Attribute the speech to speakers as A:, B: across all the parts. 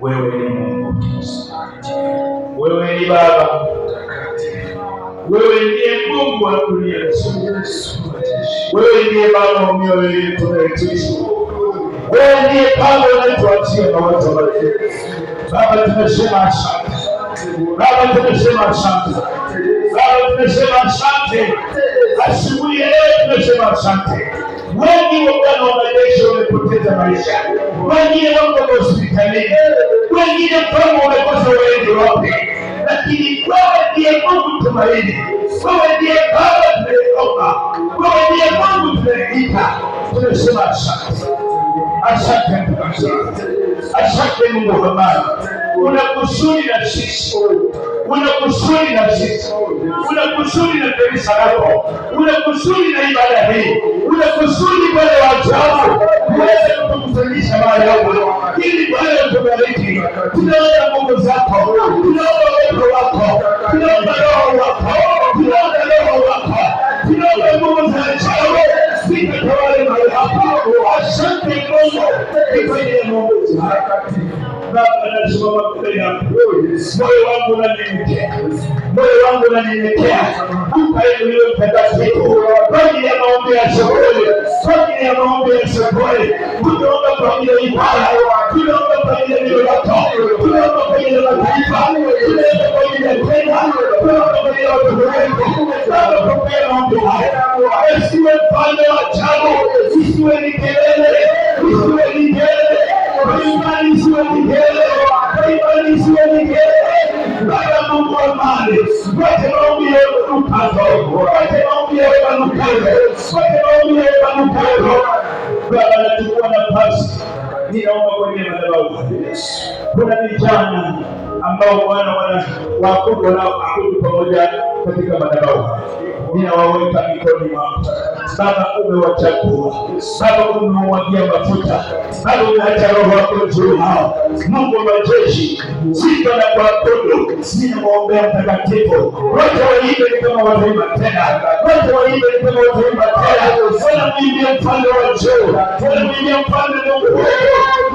A: Wewe ni Mungu, wewe ni Baba, wewe ndiye Mungu wa dunia nzima, wewe ndiye Baba wa mioyo yetu tunayoishi, wewe ndiye Baba unayetuachia mawazo mazuri. Baba, tumesema asante. Baba, tumesema asante. Baba, tumesema asante. Asubuhi ya leo tumesema asante. Wengi wa Bwana wa majeshi wamepoteza maisha, wengine wako hospitalini, wengine mfalme wamekosa waende wapi, lakini wewe ndiye Mungu tumaini, wewe ndiye Baba tunayeomba, wewe ndiye Mungu tunayeita. Tumesema asante, asante Mtakatifu, asante Mungu wa amani. Una kusudi na sisi, una kusudi na sisi, una kusudi na kanisa lako, una kusudi na ibada hii, una kusudi Bwana wa ajabu uweze kutukutanisha mahali hapa, ili Bwana utubariki. Tunaomba nguvu zako, tunaomba uwepo wako, tunaomba roho wako, tunaomba roho wako, tunaomba nguvu za ajabu zikatawale mahali hapa. Asante Mungu kwa ajili ya maombezi haya. Baba, nasimama mbele yako, moyo wangu unanyenyekea, moyo wangu unanyenyekea, ukainuliwe mtakatifu kwa ajili ya maombi ya sokoni, kwa ajili ya maombi ya sokoni. Tunaomba kwa ajili ya ibada, tunaomba kwa ajili ya neno lako, tunaomba kwa ajili ya mataifa, tunaomba kwa ajili ya Kenya, tunaomba kwa ajili ya watoto wetu. Baba, pokea maombi haya, isiwe mfano wa ajabu, isiwe ni kelele, isiwe ni kelele kwa imani isiwe ni kelele, kwa imani isiwe ni kelele. Baba Mungu wa amani, wache maombi yawe manukato, wache maombi yawe manukato, wache maombi yawe manukato. Baba, nachukua nafasi, ninaomba kwenye madhabahu. Kuna vijana ambao Bwana wana waabudu wanaoabudu pamoja katika madhabahu, ninawaweka mikononi mwako Baba, umewachagua Baba, umewamwagia mafuta Baba, umeacha roho wako juu yao. Mungu wa majeshi, sifa na kuabudu, ninamwombea mtakatifu, wote waimbe ni kama wataimba tena, wote waimbe ni kama wataimba tena, wanamwimbia mfalme wa juu, wanamwimbia mfalme Mungu wetu.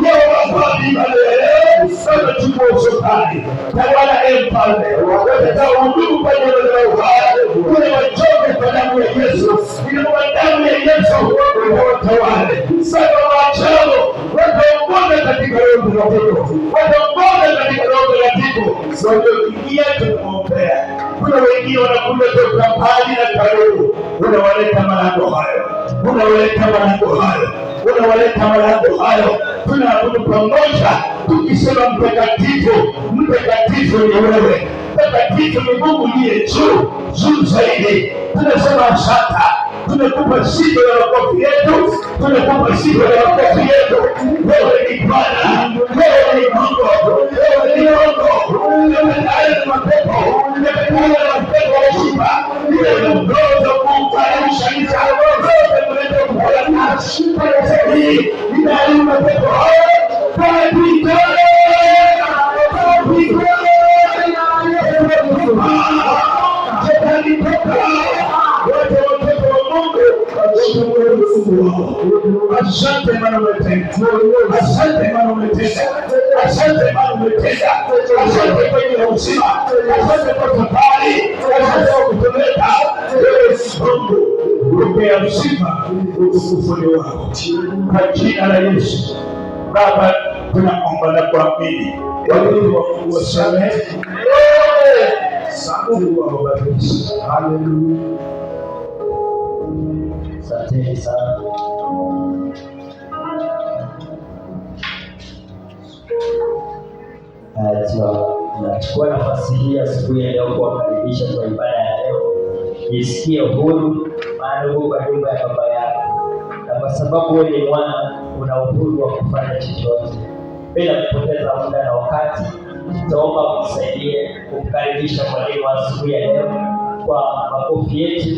A: Yehova ibada ya leo, Baba, chukua usukani, tawala e mfalme, watakaohudumu kwenye madhabahu haya, kule wachoke kwa damu ya Yesu, inaomba damu ya Yesu ikawatawale. Baba waachao wataongoza katika Roho Mtakatifu, wataongoza katika Roho Mtakatifu. Walioingia tunaombea, kuna wengine wanakuja toka mbali na karibu, unawaleta malango hayo, unawaleta malango hayo, unawaleta malango hayo. Tunaabudu pamoja tukisema, mtakatifu, mtakatifu ni wewe, mtakatifu ni Mungu liye juu juu zaidi. Tunasema asante, tunakupa sifa ya makofi yetu, tunakupa sifa ya makofi yetu. Wewe ni Bwana, wewe ni Mungu, wewe ni Mungu. Umekatalia na mapepo, umekatalia na mapepo ya shiba, ile roho za Mungu anaushanisa, roho za kuleta kupona hii inaharibu mapepo hayo katika Shetani toka, wote watoto wa Mungu washukuru Mungu wao. Asante maana umetenda, asante maana umetenda, asante maana umetenda, asante kwa ajili ya uzima, asante kwa safari, asante kwa kutuleta. Wewe Mungu, pokea sifa, utukufu ni wako, kwa jina la Yesu. Baba, tunaomba na kuamini, walio wa Mungu wasamehe, Mungu awabariki.
B: Haleluya. Asanteni sana. Tunachukua nafasi hii asubuhi ya leo kuwakaribisha kwa ibada ya leo. Jisikie huru, maana uko kwa nyumba ya baba yako, na kwa sababu wewe ni mwana, una uhuru wa kufanya chochote. Bila kupoteza muda na wakati, tutaomba msaidie kumkaribisha mwalimu asubuhi ya leo kwa makofi yetu.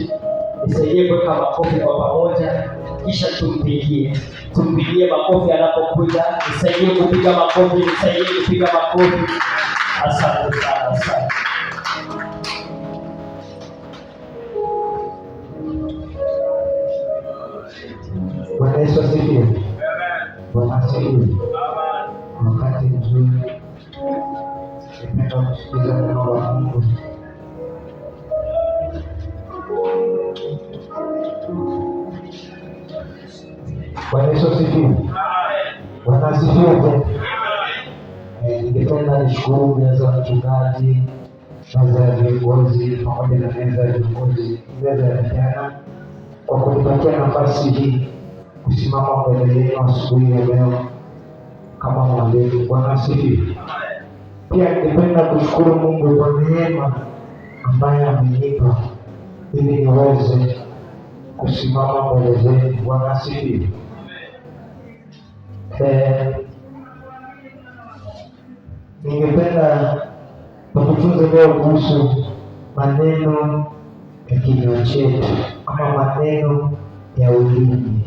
B: Nisaidie kuweka makofi kwa pamoja, kisha tumpigie, tumpigie makofi anapokuja. Nisaidie kupiga makofi, nisaidie kupiga makofi. Asante sana, asante.
C: Bwana Yesu asifiwe. Bwana asifiwe. Wakati mzuri Tunaenda kusikiza neno la Mungu. Bwana Yesu asifiwe. Bwana asifiwe tena. Ningependa nishukuru meza ya mchungaji, meza ya viongozi pamoja na meza ya viongozi, meza ya vijana kwa kunipatia nafasi hii kusimama mbele yenu asubuhi ya leo kama mwalimu. Bwana asifiwe. Pia ningependa kushukuru Mungu kwa neema ambaye amenipa ili niweze kusimama mbele zenu. Bwana asifiwe. Ningependa tujifunze leo kuhusu maneno ya kinywa chetu ama maneno ya ulimi.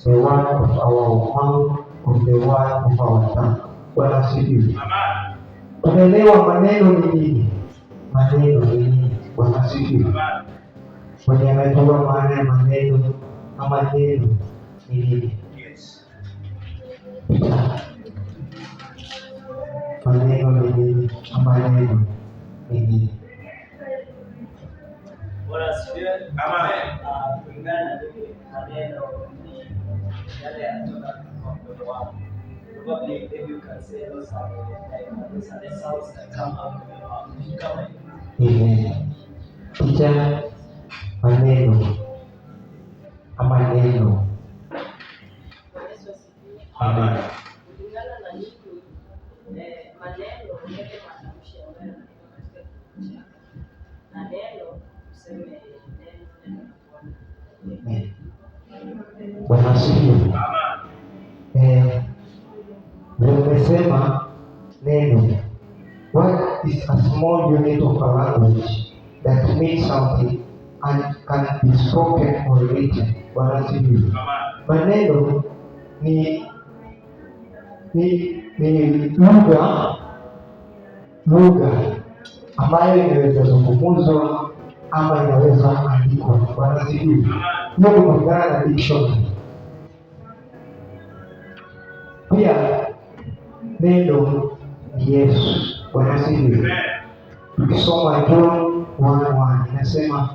C: The word of our mouth or the word of our tongue. Bwana asifiwe. Tunaelewa maneno ni nini? Maneno ni nini? Bwana asifiwe. Mwenye anajua maana ya maneno ama neno ni nini? Maneno ni nini ama neno ni nini?
B: Bwana asifiwe. Kulingana na mimi, maneno ni yale yanatoka kwa mdomo wako. Probably maybe you can say those are the, like, those are the sounds that come out of your mouth. Kama hivyo.
C: Amen. Picha, maneno ama neno.
D: Bwana Yesu asifiwe.
C: Amen.
D: Kulingana na mimi, maneno ni yale matamshi ambayo yanatoka katika kinywa chako, na neno tuseme neno la Bwana.
C: Amen. Bwana asifiwe. Vile nimesema neno. What is a small unit of a language that means something and can be spoken or written? Bwana asifiwe. Maneno ni lugha ambayo inaweza zungumzwa ama inaweza andikwa. Bwana asifiwe. Hiyo ni kulingana na dictionary. Pia neno ni Yesu. Bwana asifiwe. Tukisoma John 1:1 inasema,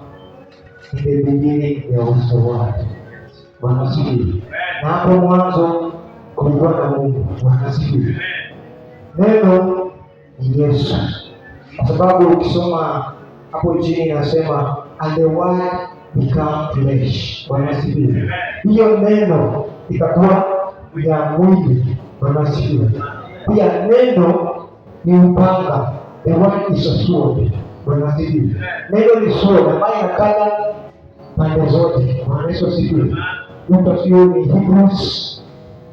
C: "In the beginning there was the Word." Bwana asifiwe. Na hapo mwanzo kulikuwa na Mungu. Bwana asifiwe. Neno ni Yesu, kwa sababu ukisoma hapo chini inasema, "And the Word become flesh." Bwana asifiwe. Hiyo neno ikakuwa ya mwili. Bwana asifiwe. Pia neno ni upanga. The Word is a sword. Bwana asifiwe. Neno ni sword ambayo inakata pande zote. Bwana Yesu asifiwe. Hiyo ni Hebrews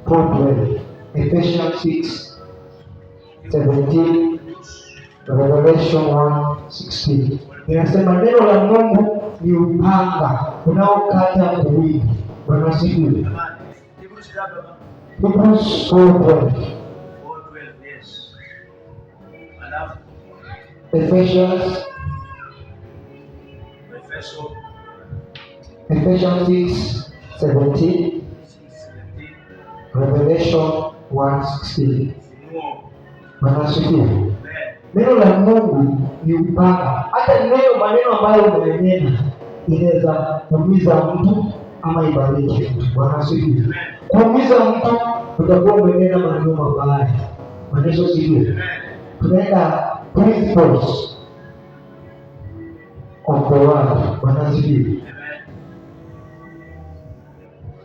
C: 4:12, Ephesians 6:17, Revelation 1:16. Inasema neno la Mungu ni upanga unaokata kuwili. Bwana asifiwe. Hebrews 4:12.
A: 4:12, yes. Alafu
C: Ephesians
A: Efeso
C: Ephesians 6:17,
A: 6:17,
C: Revelation 1:16.
A: Ufunuo.
C: Bwana asifiwe.
A: Amen.
C: Neno la Mungu ni upanga. Hata neno, maneno ambayo unayanena inaweza kuumiza mtu ama ibariki mtu. Bwana asifiwe. Kuumiza mtu utakuwa umenena maneno mabaya. Bwana Yesu asifiwe. Tunaenda principles of the word. Bwana asifiwe.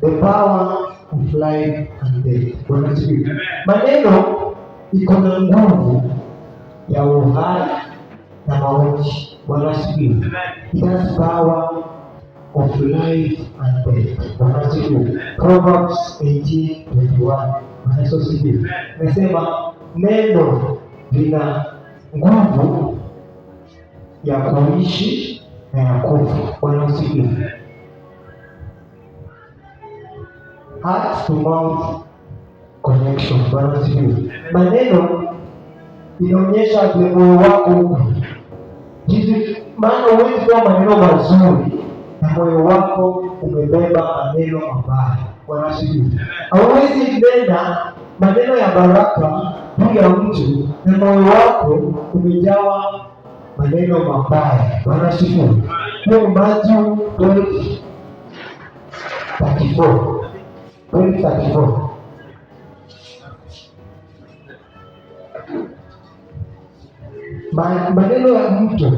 C: The power of life and death. Bwana asifiwe. Maneno iko na nguvu ya uhai na mauti. Bwana asifiwe. It has power of life and death. Bwana asifiwe. Proverbs 18:21. Bwana Yesu asifiwe. Nasema neno lina nguvu ya kuishi na ya kufa. Bwana asifiwe. Heart to mouth connection. Bwana asifiwe. Maneno inaonyesha vile moyo wako uko. Jinsi, maana huwezi kuwa maneno mazuri na moyo wako umebeba maneno mabaya. Bwana asifiwe. Hauwezi nena maneno ya baraka juu ya mtu na moyo wako umejawa maneno mabaya. Bwana asifiwe. Hiyo ni Matthew 12:34. 12:34. Maneno ya mtu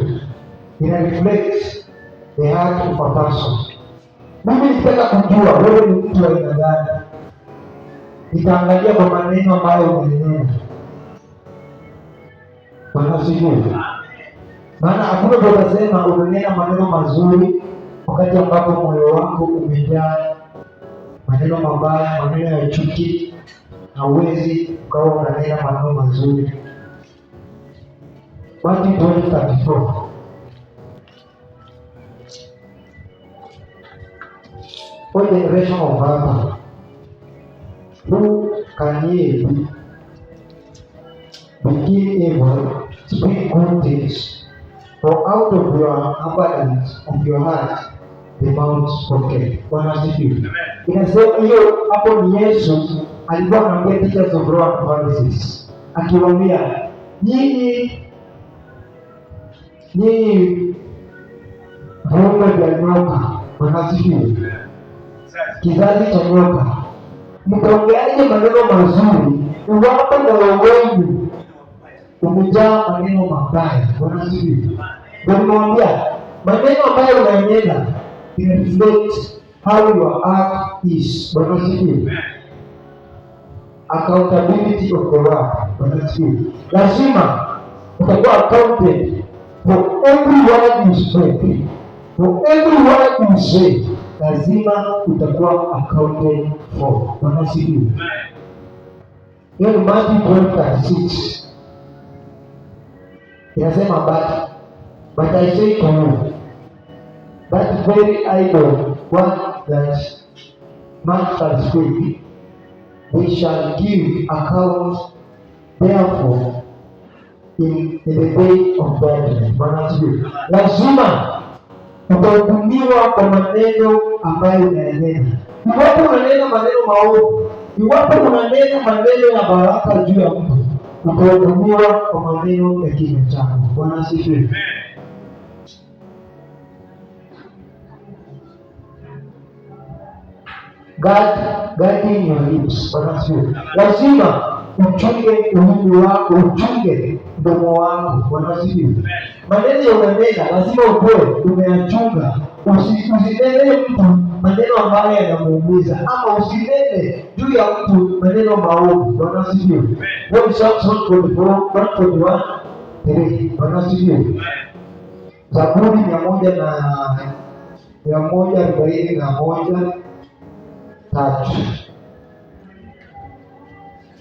C: ina reflect the heart of a person. Mimi nitaka kujua wewe ni mtu wa aina gani, nitaangalia kwa maneno ambayo umenena. Bwana asifiwe. Maana hakuna mtu atasema unanena maneno mazuri wakati ambapo moyo wako umejaa maneno mabaya, maneno ya chuki, na huwezi ukawa unanena maneno mazuri. Matthew 12:34. O generation of vipers, who can ye begin evil, speak good things? For out of your abundance of your heart the mouth spoken. Bwana asifiwe. Inasema hiyo hapo ni Yesu alikuwa anaambia teachers of law and Pharisees, akiwaambia nyinyi viumbe vya nyoka. Bwana asifiwe. Kizazi cha nyoka, mtaongeaje maneno mazuri iwapo moyo wenu umejaa maneno mabaya? Bwana asifiwe. Ndio nimewambia maneno ambayo unanena ina reflect how your heart is. Bwana asifiwe. Accountability of the word. Bwana asifiwe. Lazima utakuwa accounted for every word you speak. For every word you say, lazima utakuwa accounted for. Bwana asifiwe. Hiyo ni Matthew 12:36. Inasema but I say to you that very idle word that man shall speak, they shall give account therefore in the day of judgment. Bwana asifiwe. Lazima utahukumiwa kwa maneno ambayo unayanena. Iwapo unanena maneno maovu, iwapo unanena maneno ya baraka juu ya mtu, utahukumiwa kwa maneno ya kinywa chako. Bwana asifiwe. God guarding your lips. Bwana asifiwe. Lazima uchunge ulimi wako, uchunge mdomo wako. Bwana asifiwe. Maneno ya unanena lazima ujue umeyachunga. Usinene mtu maneno ambayo yanamuumiza, ama usinene juu ya mtu maneno maovu. Bwana asifiwe. Hiyo ni Psalms 144, 141, 3. Bwana asifiwe. Zaburi mia moja na 141:3.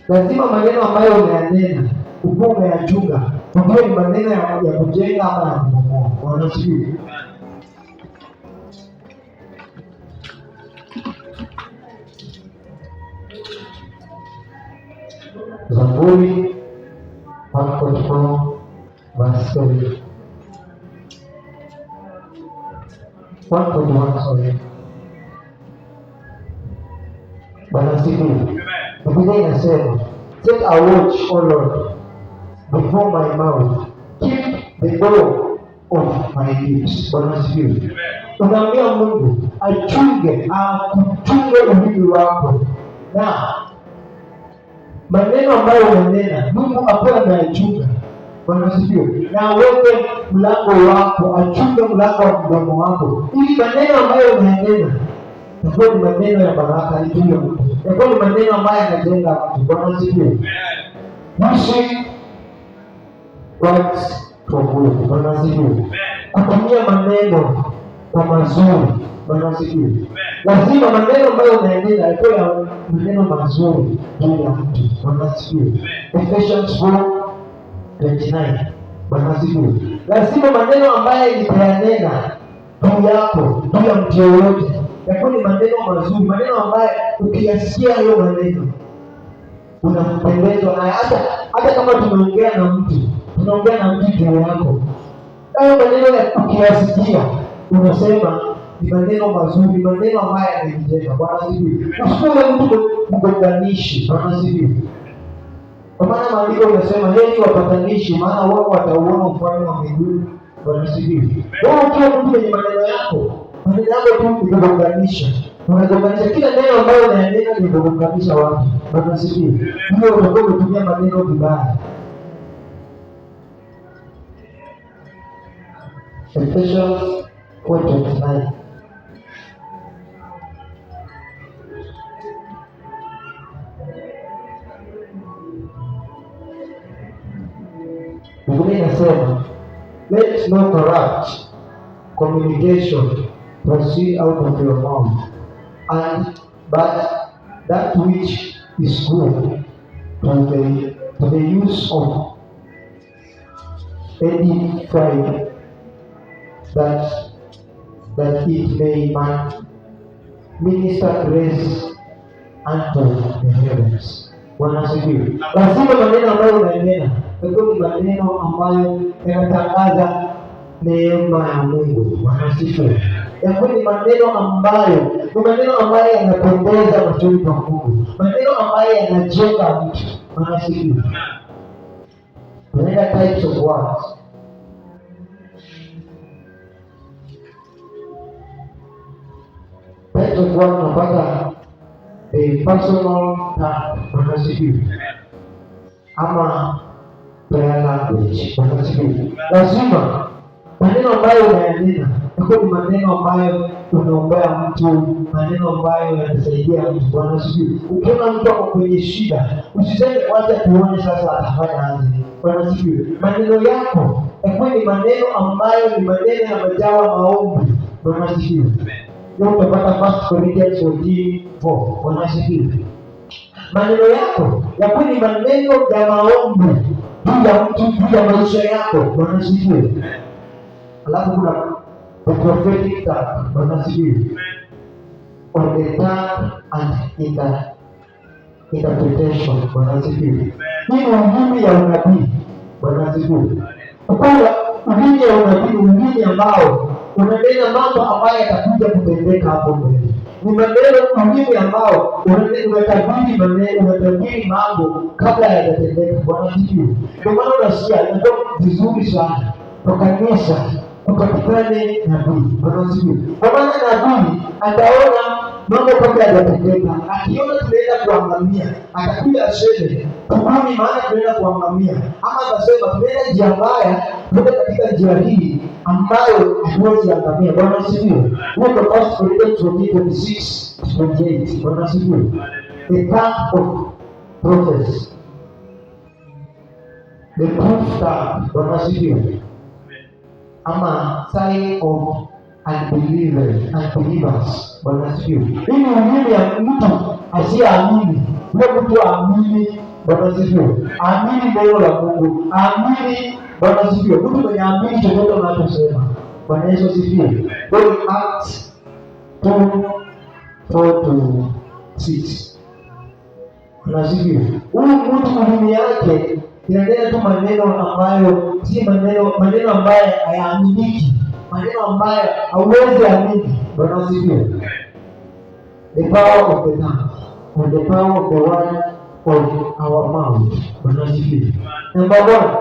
C: Lazima maneno ambayo umeyanena ukuwe umeyachunga, ujue ni maneno ya kujenga ama ya kubomoa. Bwana asifiwe. Zaburi 144 verse 3. 141, sorry. Bwana asifiwe. Biblia inasema, set a watch, O Lord, before my mouth, keep the door of my lips. Bwana asifiwe. Unaambia Mungu achunge, akuchunge ulimi wako, na maneno ambayo unanena Mungu akuwe anayachunga. Bwana asifiwe. Na aweke mlango wako, achunge mlango wa mdomo wako, ili maneno ambayo unanena yakuwe ni maneno ya baraka juu ya mtu, yakuwe ni maneno ambayo yanajenga mtu. Bwana asifiwe. Using words for good. Bwana asifiwe. Kutumia maneno kwa mazuri. Bwana asifiwe. Lazima maneno ambayo unaenenda yakuwe ya maneno mazuri juu ya mtu. Bwana asifiwe. Ephesians 4:29. Bwana asifiwe. Lazima maneno ambayo nitayanena juu yako, juu ya mtu yeyote, yakuwe ni maneno mazuri, maneno ambayo ukiyasikia hayo maneno unapendezwa naye. Hata kama tumeongea na mtu, tunaongea na mtu juu yako, hayo maneno ukiyasikia unasema ni maneno mazuri, maneno ambayo yanajenga. Bwana asifiwe. Usikuwe mtu mgonganishi. Bwana asifiwe. Kwa maana maandiko yanasema heri wapatanishi, maana wao watauona ufalme wa mbinguni. Bwana asifiwe. Wewe ukiwa mtu mwenye maneno yako tu ni kugonganisha, unagonganisha kila neno ambayo unayanena ni kugonganisha watu. Bwana asifiwe. Hiyo utakuwa umetumia maneno vibaya. Ephesians 4:29. Biblia inasema, "Let no corrupt communication proceed out of your mouth, and but that which is good to the use of edifying, that it may minister grace unto the hearers." Bwana asifiwe. Lazima maneno ambayo unanena yakuwe ni maneno ambayo yanatangaza neema ya Mungu. Bwana asifiwe. Yakuwe ni maneno ambayo yanapendeza machoni pa Mungu, maneno ambayo yanajenga mtu. Bwana asifiwe. Tunaenda types of words. Types of words, tunapata a personal tongue. Bwana asifiwe. Ama prayer language. Bwana asifiwe. Lazima maneno ambayo unayanena yakuwe ni maneno ambayo unaombea mtu, maneno ambayo yanasaidia mtu. Bwana asifiwe. Ukiona mtu ako kwenye shida, usiseme, "Wacha tuone sasa atafanya aje." Bwana asifiwe. Maneno yako yakuwe ni maneno ambayo ni maneno yamejawa maombi. Bwana asifiwe. Leo utapata First Corinthians 14:4. Bwana asifiwe. Maneno yako yakuwe ni maneno ya maombi juu ya mtu, juu ya maisha yako. Bwana asifiwe. Alafu kuna the prophetic tongue. Bwana asifiwe. On the tongue and interpretation. Bwana asifiwe. Hii ni ulimi ya unabii. Bwana asifiwe. Kwanza, ulimi ya unabii ni ulimi ambao unanena mambo ambayo yatakuja kutendeka hapo mbele. Ni maneno, ulimi ambao unatabiri maneno, unatabiri mambo kabla hayajatendeka. Bwana asifiwe. Ndio maana unasikia inakuwa vizuri sana kwa kanisa kupatikane nabii. Bwana asifiwe. Kwa maana nabii ataona mambo kabla hayajatendeka. Akiona tunaenda kuangamia, atakuja aseme, "Tubuni, maana tunaenda kuangamia." Ama atasema, "Tunaenda njia mbaya, tuende katika njia hii ambayo hatuwezi angamia." Bwana asifiwe. Huo ndio First Corinthians 14:26 28. Bwana asifiwe. The tongue of prophets. The proof tongue. Bwana asifiwe. Ama sign of unbelievers. Bwana asifiwe. Hii ni ulimi ya mtu asiyeamini. Yule mtu aamini. Bwana asifiwe. Amini neno la Mungu. Amini. Bwana asifiwe. Mtu mwenye amini chochote unachosema. Bwana Yesu asifiwe. Go to Acts 2:4 to 6. Bwana asifiwe. Huyu mtu ulimi yake inanena tu maneno ambayo si maneno, maneno ambayo hayaaminiki, maneno ambayo hauwezi amini. Bwana asifiwe. The power of the tongue or the power of the word of our mouth. Bwana asifiwe. Number one,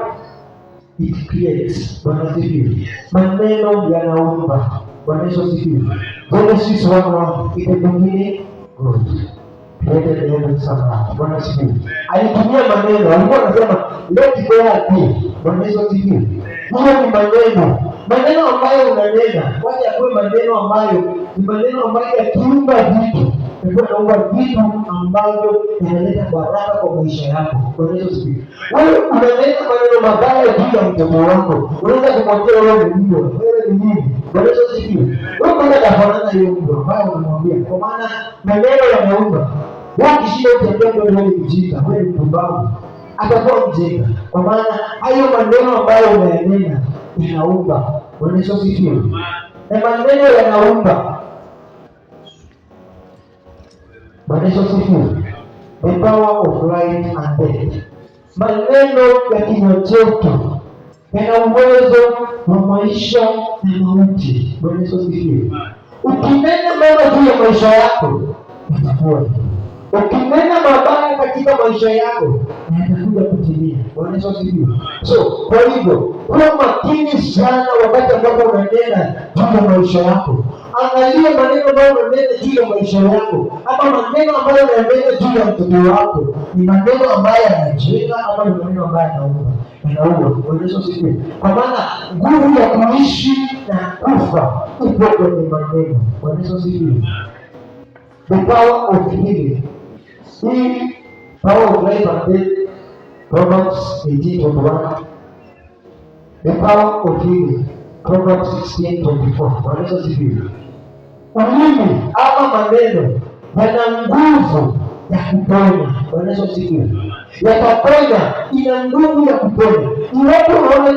C: it creates. Bwana asifiwe. Maneno yanaumba. Bwana Yesu asifiwe. Genesis 1:1. In the beginning, God created the heavens and earth. Bwana asifiwe. Alitumia maneno, alikuwa anasema, "Let there be." Bwana Yesu asifiwe. Hiyo ni maneno. Maneno ambayo unanena, wacha yakuwe maneno ambayo ni maneno ambayo yakiumba vitu, yakiwa naumba vitu ambavyo yanaleta baraka kwa maisha yako. Bwana Yesu asifiwe. Wewe unanena maneno mabaya juu ya mtoto wako, unaweza kumwambia, "Wewe ni mbwa, wewe ni nini?" Bwana Yesu asifiwe. Wewe kwanza atafanana hiyo mbwa ambayo unamwambia, kwa maana maneno yameumba. Wewe ukishinda ukiambia wewe ni mjinga, wewe ni mpumbavu, atakuwa mjinga, kwa maana hayo maneno ambayo unayanena yanaumba. Bwana Yesu asifiwe. Na maneno yanaumba. Bwana Yesu asifiwe. The power of life and death. Maneno ya kinywa chetu yana uwezo wa maisha na mauti. Bwana Yesu asifiwe. Ukinena mema juu ya maisha yako, itakuwa hivyo. Ukinena mabaya katika maisha yako na yatakuja kutimia. Bwana Yesu asifiwe. So kwa hivyo kuwa makini sana wakati ambapo unanena juu ya maisha yako. Angalia maneno ambayo unanena juu ya maisha yako, ama maneno ambayo unanena juu ya mtoto wako, ni maneno ambayo yanajenga ama ni maneno ambayo yanaua? Yanaua. Bwana Yesu asifiwe. Kwa maana nguvu ya kuishi na kufa ipo kwenye maneno. Bwana Yesu asifiwe. The power of healing. Hii power of life and death, Proverbs 18:21. The power of healing, Proverbs 16:24. Bwana Yesu asifiwe. Ulimi ama maneno yana nguvu ya kuponya. Bwana Yesu asifiwe. Yataponya, ina nguvu ya kuponya. Iwapo unaona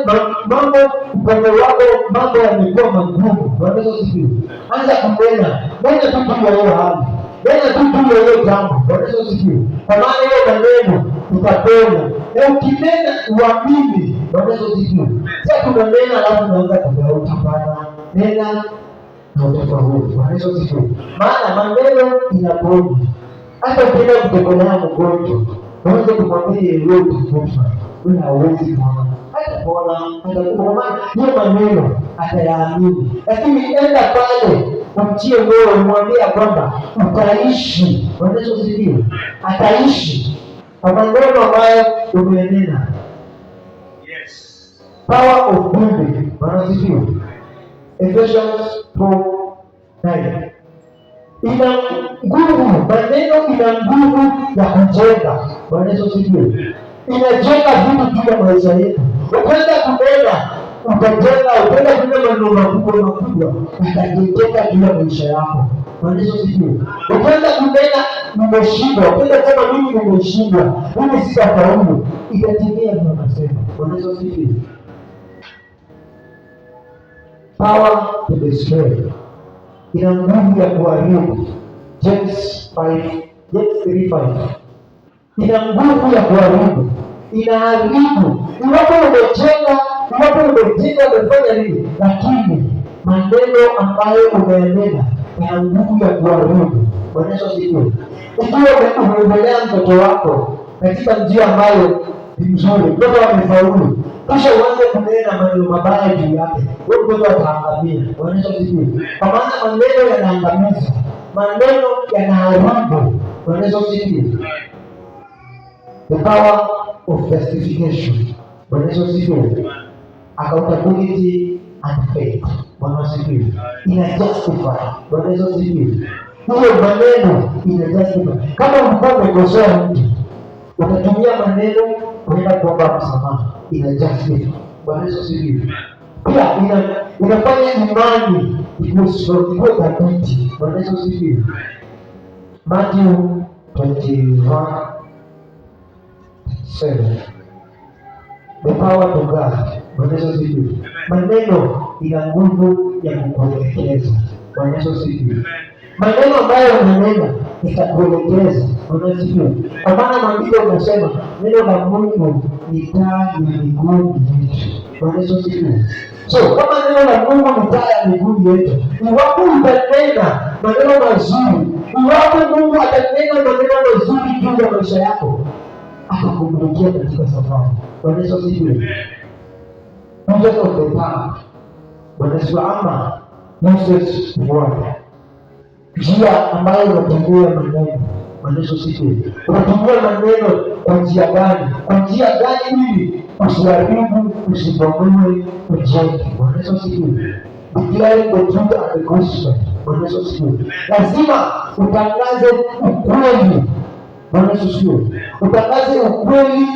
C: mambo upande wako mambo yamekuwa magumu, Bwana Yesu asifiwe, anza kunena, nena tu juu ya hiyo hali, nena tu juu ya hiyo jambo. Bwana Yesu asifiwe, kwa maana hiyo maneno utaponya, na ukinena uamini. Bwana Yesu asifiwe. Sasa tunanena alafu unaanza kudoubt. Hapana, nena na utakuwa huru. Bwana Yesu asifiwe. Maana maneno inaponya. Hata ukienda kutembelea mgonjwa, unaweza kumwambia, wewe utakufa, wewe hauwezi kuona, hatapona, atakufa, kwa maana hiyo maneno atayaamini. Lakini enda pale umtie moyo, umwambie ya kwamba utaishi. Bwana Yesu asifiwe, ataishi kwa maneno ambayo umenena. Power of building. Bwana asifiwe. Ephesians 4:9. Ina nguvu, maneno ina nguvu ya kujenga. Bwana Yesu asifiwe. Inajenga vitu juu ya maisha yetu. Ukienda kunena utajenga, ukienda kunena maneno makubwa makubwa, utajengeka juu ya maisha yako. Bwana Yesu asifiwe. Ukienda kunena nimeshindwa, ukienda kusema mimi nimeshindwa, mimi sitafaulu, itatimia vile unasema. Bwana Yesu asifiwe. Power to destroy, ina nguvu ya kuharibu. James 5, James 3:5. Ina nguvu ya kuharibu, inaharibu. Iwapo umejenga, umefanya nini, lakini maneno ambayo umeyanena yana nguvu ya kuharibu. Bwana Yesu asifiwe. Ikiwa umemlea mtoto wako katika njia ambayo ni mzuri, mtoto amefaulu, kisha uanze kunena maneno mabaya juu yake, huyo mtoto ataangamia. Bwana Yesu asifiwe. Kwa maana maneno yanaangamiza, maneno yanaharibu. Bwana Yesu asifiwe. The power of justification. Bwana Yesu asifiwe. Accountability and faith. Bwana asifiwe. Ina justify. Bwana Yesu asifiwe. Hiyo maneno ina justify. Kama ulikuwa umekosea mtu, utatumia maneno kwenda kuomba msamaha, ina justify. Bwana Yesu asifiwe. Pia inafanya imani ikuwe strong, ikuwe thabiti. Bwana Yesu asifiwe. Matthew 21:7. The power to guide. Bwana Yesu asifiwe. Maneno ina nguvu ya kukuelekeza. Bwana Yesu asifiwe. Maneno ambayo unanena itakuelekeza. Bwana Yesu asifiwe. Kwa maana maandiko yanasema neno la Mungu ni taa ya miguu yetu. Bwana Yesu asifiwe. So kama neno la Mungu ni taa ya miguu yetu, iwapo utanena maneno mazuri, iwapo Mungu atanena maneno mazuri juu ya maisha yako, atakumulikia katika safari. Bwana Yesu asifiwe. Uses of the tongue. Bwana Yesu, ama uses word. Njia ambayo unatumia maneno. Bwana Yesu asifiwe. Unatumia maneno kwa njia gani? Kwa njia gani ili usiharibu, usibomoe, ujenge. Bwana Yesu asifiwe. Declaring the truth and the gospel. Bwana Yesu asifiwe. Lazima utangaze ukweli. Bwana Yesu asifiwe. Utangaze ukweli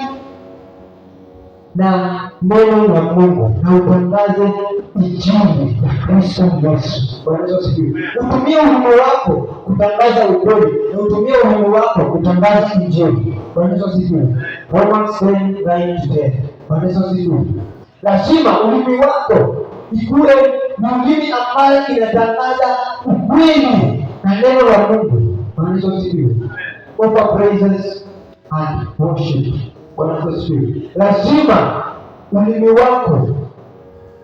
C: na neno la Mungu na utangaze injili ya Kristo Yesu. Bwana Yesu asifiwe. Utumie ulimi wako kutangaza ukweli na utumie ulimi wako kutangaza injili. Bwana Yesu asifiwe. Romans 10:9 to 10. Bwana Yesu asifiwe. Lazima ulimi wako ikuwe ni ulimi ambayo inatangaza ukweli na neno la Mungu. Bwana Yesu asifiwe. Offer praises and worship. Bwana Yesu asifiwe. Lazima ulimi wako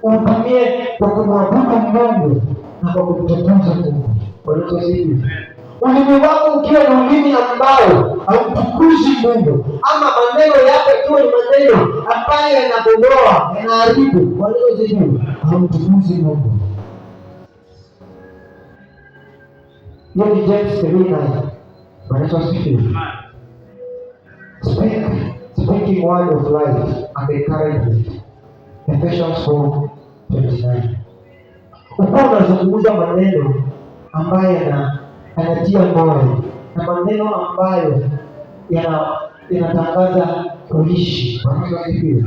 C: utumie kwa kumwabudu Mungu na kwa kumtukuza Mungu. Bwana Yesu asifiwe. Ulimi wako ukiwa ni ulimi ambao hautukuzi Mungu, ama maneno yako ikiwa ni maneno ambayo yanabomoa, yanaharibu, Bwana asifiwe, haumtukuzi Mungu. Hiyo ni James 3:9. Bwana Yesu asifiwe. Speaking word of life and encouragement. Ephesians 4:29. Ukuwa unazungumza maneno ambayo yanatia moyo na maneno ambayo yanatangaza kuishi. Bwana Yesu asifiwe.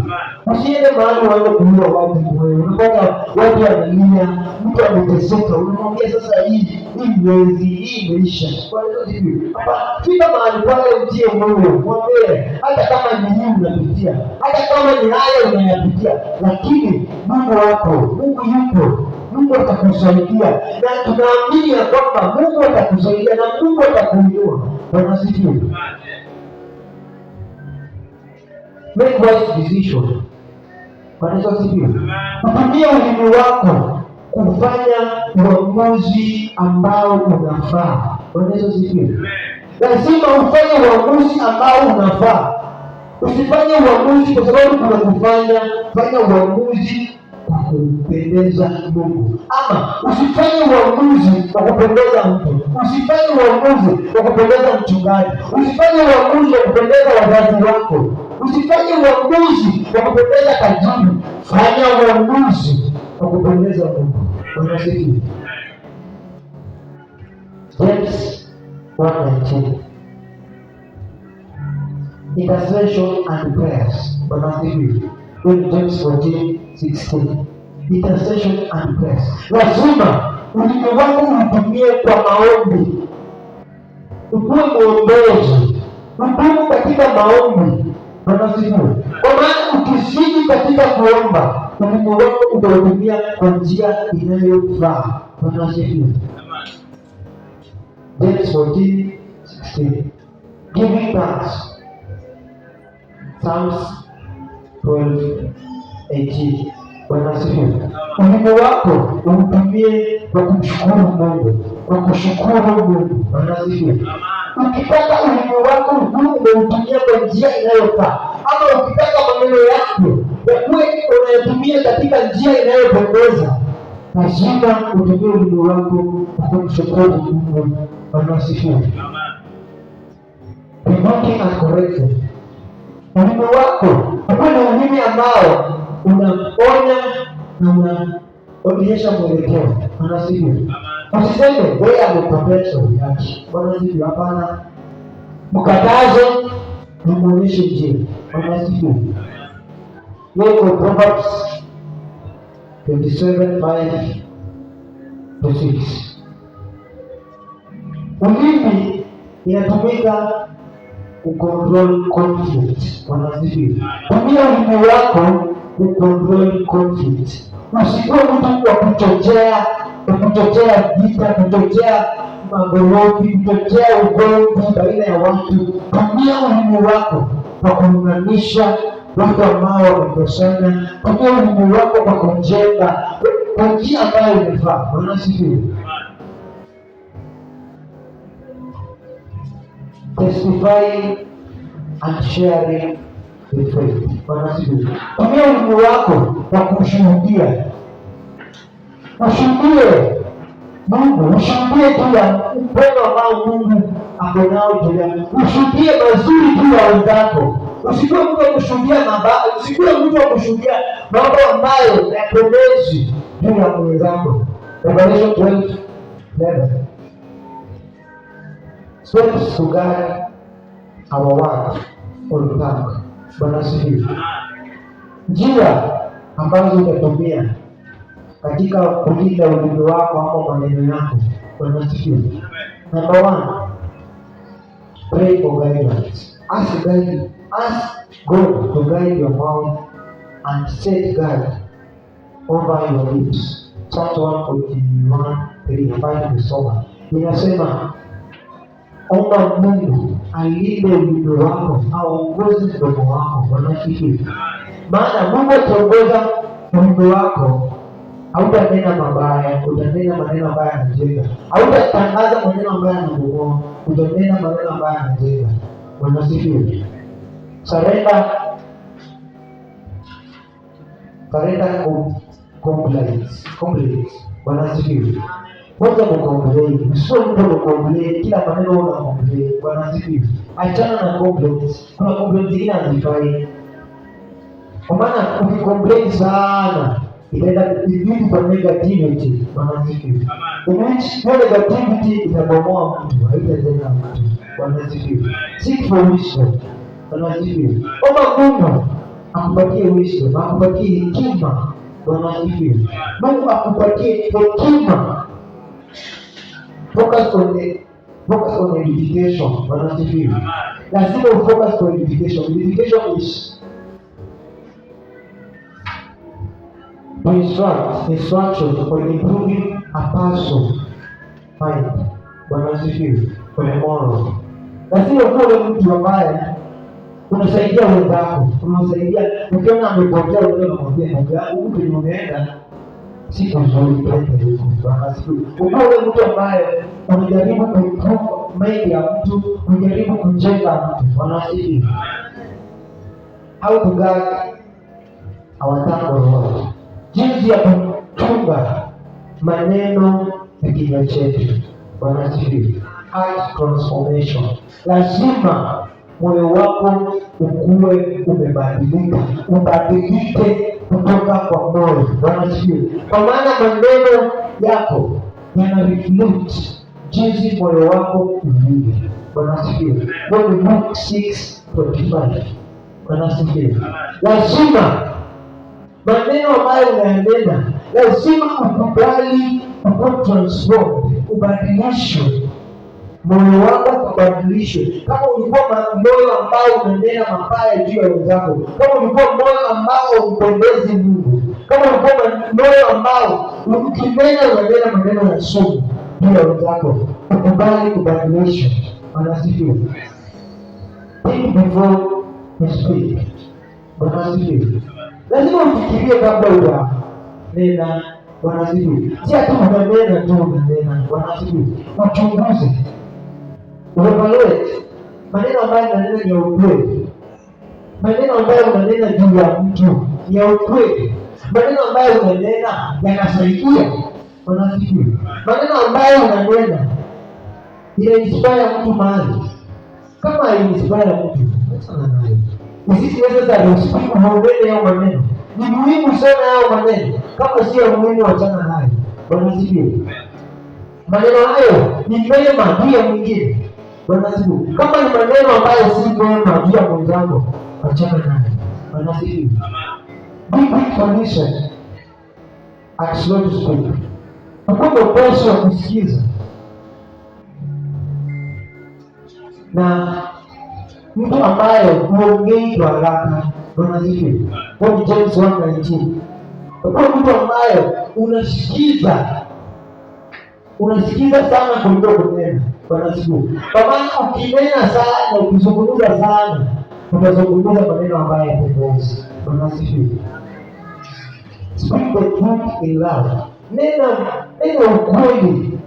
C: Usiende mahali uanze kuua watu moyo. Unapata watu wanalia, mtu ameteseka, unamwambia sasa hii mwezi hii imeisha. Bwana Yesu asifiwe. Hapa fika mahali pale mtie moyo, mwambie hata kama ni hii unapitia, hata kama ni haya unayapitia, lakini Mungu wako, Mungu yupo. Mungu atakusaidia, na tunaamini ya kwamba Mungu atakusaidia na Mungu atakuinua. Bwana asifiwe. Make wise decision. Bwana Yesu asifiwe. Utumie ulimi wako kufanya uamuzi ambao unafaa. Bwana Yesu asifiwe. Lazima ufanye uamuzi ambao unafaa. Usifanye uamuzi kwa sababu kuna kufanya, fanya uamuzi kwa kumpendeza Mungu. Ama usifanye uamuzi kwa kupendeza mtu, usifanye uamuzi kwa kupendeza mchungaji, usifanye uamuzi wa kupendeza wazazi wako, usifanye uamuzi wa kupendeza tajiri. Fanya uamuzi wa kupendeza Mungu. Bwana asifiwe. James 1:19. Intercession and prayers. Bwana asifiwe. Hiyo ni James 14:16. Intercession and prayers. Lazima ulimi wako utumie kwa maombi, ukuwe mwombezi, udumu katika maombi. Bwana asifiwe. Kwa maana ukizidi katika kuomba, ulimi wako utautumia kwa njia inayofaa. Bwana asifiwe. James 14:16. Giving thanks. Psalms 12:18. Bwana asifiwe. Ulimi wako uutumie kwa kumshukuru Mungu, kwa kushukuru Mungu. Bwana asifiwe. Ukitaka ulimi wako huu umeutumia kwa njia inayofaa, ama ukitaka maneno yako yakuwe unayatumia katika njia inayopendeza, lazima utumie ulimi wako kwa kumshukuru Mungu. Bwana asifiwe. Rebuking and correcting. Ulimi wako ukuwe na ulimi ambao unaonya na unaonyesha mwelekeo. Bwana asifiwe. Usiseme wewe amepotea shauri yake. Bwana asifiwe. Hapana, mkataze na muonyeshe njia. Bwana asifiwe. Hiyo iko Proverbs 27:5 to 6. Ulimi inatumika kucontrol conflict. Bwana asifiwe. Tumia ulimi wako kucontrol conflict. Usikuwe mtu wa kuchochea vita, kuchochea magorofi, kuchochea ugomvi baina ya watu. Tumia ulimi wako kwa kuunganisha watu ambao wamekosana. Tumia ulimi wako kwa kujenga kwa njia ambayo inafaa. Bwana asifiwe. Testifying and sharing the faith. Bwana asifiwe. Tumia ulimi wako kwa kushuhudia. Ushuhudie Mungu, ushuhudie juu ya upendo ambao Mungu ako nao juu yako. Ushuhudie mazuri juu ya wenzako. Usikuwe mtu wa kushuhudia mabaya, usikuwe mtu wa kushuhudia mambo ambayo hayapendezi juu ya mwenzako. Revelation 12:11. Steps to guide our work or tongue. Bwana asifiwe. Njia ambazo utatumia katika kulinda ulimi wako ama maneno yako. Bwana asifiwe. Number one, pray for guidance. Ask God to guide your mouth and set guard over your lips. Psalms 141:3 ambayo tumesoma inasema, omba Mungu alinde ulimi wako, aongoze mdomo wako. Bwana asifiwe. Maana Mungu akiongoza ulimi wako, Hautanena mabaya, utanena maneno ambayo yanajenga. Hautatangaza maneno ambayo yanabomoa, utanena maneno ambayo yanajenga. Bwana asifiwe. Surrender, surrender complaints, complaints. Bwana asifiwe. Wacha kucomplain, sio mtu kucomplain, kila maneno una complain. Bwana asifiwe. Achana na complaints. Kuna complaints zingine hazifai. Kwa maana ukicomplain sana itaenda izidi kwa negativity. Bwana asifiwe. In which hiyo negativity itabomoa mtu, haitajenga mtu. Bwana asifiwe. Seek for wisdom. Bwana asifiwe. Omba Mungu akupatie wisdom, akupatie hekima. Bwana asifiwe. Mungu akupatie hekima. Focus on edification. Bwana asifiwe. Lazima ufocus on edification. Edification is to instruct, instruction on improving a person mind. Bwana asifiwe. Kwenye moral. Lazima ukuwe mtu ambaye unasaidia wenzako, unasaidia. Ukiona amepotea, unaenda kumwambia, ndugu yangu, huku penye umeenda si kuzuri, twende huku. Bwana asifiwe. Ukuwe mtu ambaye unajaribu kuimprove mind ya mtu, unajaribu kujenga mtu. Bwana asifiwe. How to guard our tongue or word. Jinsi ya kuchunga maneno ya kinywa chetu. Bwana asifiwe. Heart transformation. Lazima moyo wako ukuwe umebadilika, ubadilike kutoka kwa moyo. Bwana asifiwe. Kwa maana maneno yako yana reflect jinsi moyo wako ulivyo. Bwana asifiwe. Hiyo ni Luke 6:45. Bwana asifiwe. Lazima maneno ambayo unayanena, lazima ukubali ukuwe transformed, ubadilishwe moyo wako kubadilishwe. Kama ulikuwa moyo ambao unanena mabaya juu ya wenzako, kama ulikuwa moyo ambao umpendezi Mungu, kama ulikuwa moyo ambao ukinena unanena maneno ya sumu juu ya wenzako, ukubali kubadilishwa. Bwana asifiwe. Think before you speak. Bwana asifiwe. Lazima ufikirie kabla hujanena. Bwana asifiwe. Si ati unanena tu unanena. Bwana asifiwe. Uchunguze. Uevaluate. Maneno ambayo unanena ni ya ukweli. Maneno ambayo unanena juu ya mtu ni ya ukweli. Maneno ambayo unanena yanasaidia. Bwana asifiwe. Maneno ambayo unanena ina inspire mtu mahali. Kama inspire mtu, achana nayo. Usisi necessary uspeak, uonene hayo maneno. Ni muhimu sana hayo maneno. Kama sio muhimu, achana nayo. Bwana asifiwe. Maneno hayo ni mema juu ya mwingine. Bwana asifiwe. Kama ni maneno ambayo si mema juu ya mwenzako, achana nayo. Bwana asifiwe. Be quick to listen and slow to speak. Ukuwe mwepesi wa kusikiza na mtu ambaye huongei kwa haraka. Bwana asifiwe. Huo ni James 1:19. Ukuwe mtu ambaye unasikiza, unasikiza sana kuliko kunena. Bwana asifiwe. Kwa maana ukinena sana, ukizungumza sana, utazungumza maneno ambayo hayapendezi. Bwana asifiwe. Speak the truth in love. Nena, nena ukweli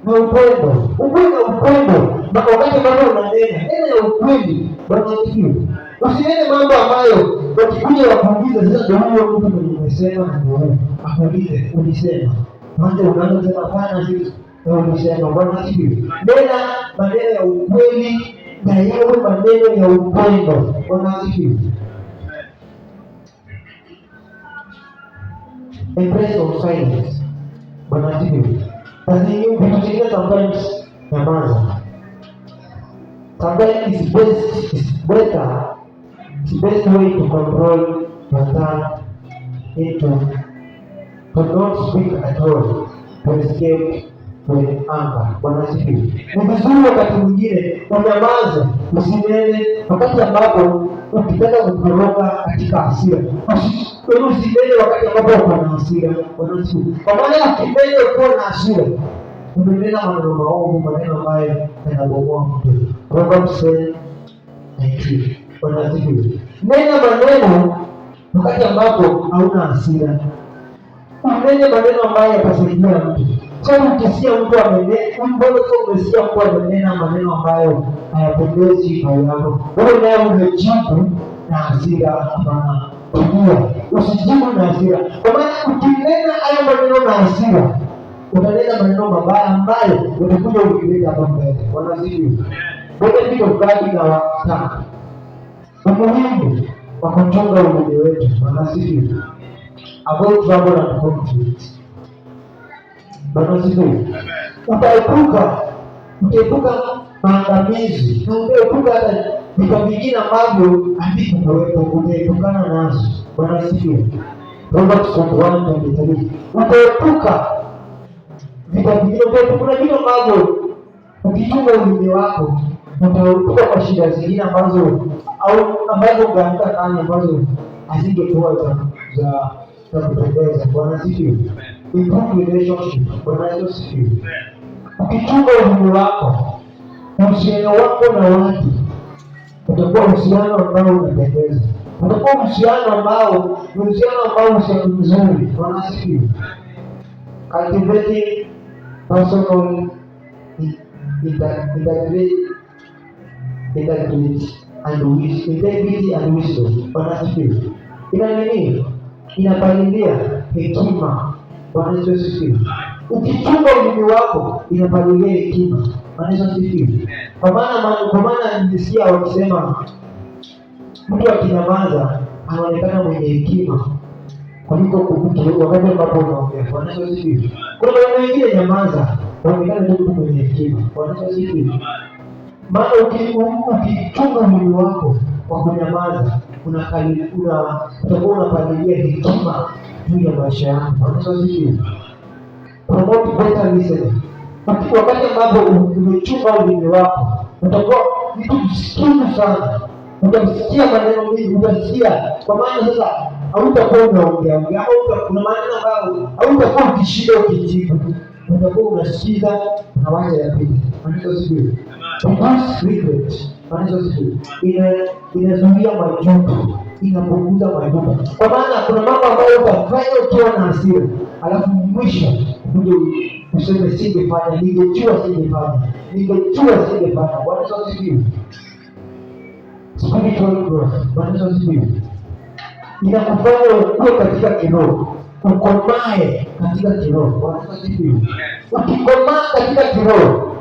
C: na upendo. Ukweli na upendo. Na wakati ambapo unanena, nena ya ukweli. Bwana asifiwe. Usinene mambo ambayo wakikuja wakuulize, sasa ndio huyo mtu mwenye umesema na ndio huyo. Akuulize, ulisema. Mwanzo unaanza kusema hapana, si wewe ulisema. Bwana asifiwe. Nena maneno ya ukweli na yawe maneno ya upendo. Bwana asifiwe. Embrace of silence. Bwana asifiwe. Sasa hiyo vitu zingine sometimes nyamaza. Sometimes it's best, it's better, it's best way to control your tongue into to not speak at all, to escape with anger. Bwana asifiwe. Ni vizuri wakati mwingine unyamaze, usinene wakati ambapo ukitaka kutoroka katika hasira. Usinene wakati ambapo uko na hasira. Bwana asifiwe. Kwa maana ukinena ukiwa na hasira, umenena maneno maovu, maneno ambayo yanabomoa mtu. Proverbs 10:19. Bwana asifiwe. Nena maneno wakati ambapo hauna hasira. Unene maneno ambayo yatasaidia mtu. Sababu ukisikia mtu amenena, mbona sio umesikia mtu amenena maneno ambayo hayapendezi kwa yako. Wewe naye umejibu na hasira. Hapana. Tulia. Usijibu na hasira. Kwa maana ukinena hayo maneno na hasira, utanena maneno mabaya ambayo utakuja ukileta hapa mbele. Bwana asifiwe. Benefit of guarding our tongue. Umuhimu wa kuchunga ulimi wetu. Bwana asifiwe. Avoid trouble and conflict. Bwana asifiwe. Utaepuka maangamizi na utaepuka hata vita vingine ambavyo havikuwepo, utaepukana nazo. Bwana asifiwe. Proverbs 21:23. Utaepuka vita vingine, utaepuka kuna vitu ambavyo ukichunga ulimi wako utaepuka kwa shida zingine ambazo au ambazo ungeanguka ndani ambazo hazingekuwa za kupendeza. Bwana asifiwe. Improve relationship. Bwana Yesu asifiwe. Ukichunga ulimi wako, uhusiano wako na watu utakuwa uhusiano ambao unapendeza, utakuwa uhusiano ambao ni uhusiano ambao uhusiano mzuri. Bwana asifiwe. Cultivating personal integrity and wisdom, integrity and wisdom. Bwana asifiwe. Ina nini? Inapalilia hekima. Bwana Yesu asifiwe. Ukichunga ulimi wako inapalilia hekima. Bwana Yesu asifiwe. Kwa maana nilisikia wakisema mtu akinyamaza anaonekana mwenye hekima kuliko kukutu wakati ambapo unaongea. Bwana Yesu asifiwe. Kuna maneno mengine nyamaza, unaonekana tu mtu mwenye hekima. Bwana Yesu asifiwe. Maana ukichunga ulimi wako kwa kunyamaza, utakuwa unapalilia hekima juu ya maisha yako. Bwana Yesu asifiwe. Promote better listening. Wakati ambapo umechunga ulimi wako, utakuwa mtu msikivu sana, utasikia maneno mengi, utasikia kwa maana sasa hautakuwa unaongea ongea, kuna maneno ambayo hautakuwa ukishinda ukijibu, utakuwa unasikiza, unawacha ya pili. Bwana Yesu asifiwe. Reduce regret. Bwana Yesu asifiwe. Inazuia majuto, inapunguza majuto, kwa maana kuna mambo ambayo utafanya ukiwa na hasira, alafu mwisho ukuje useme singefanya, ningejua singefanya, ningejua singefanya. Bwana Yesu asifiwe. Spiritual growth. Bwana Yesu asifiwe. Inakufanya ukue katika kiroho, ukomae katika kiroho. Bwana Yesu asifiwe. Ukikomaa katika kiroho,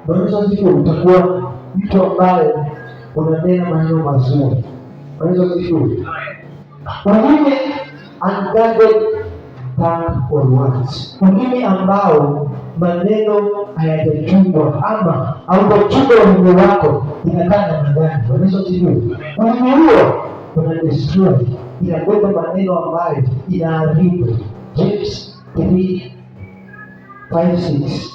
C: Bwana Yesu asifiwe, utakuwa mtu ambaye unanena maneno mazuri. Bwana Yesu asifiwe. Ulimi, unguarded tongue or words, ulimi ambao maneno hayajachungwa ama haujachunga ulimi wako, inakaa namna gani? Bwana Yesu asifiwe. Ulimi huo una destroy, inabeba maneno ambayo inaharibu. James 3:5-6.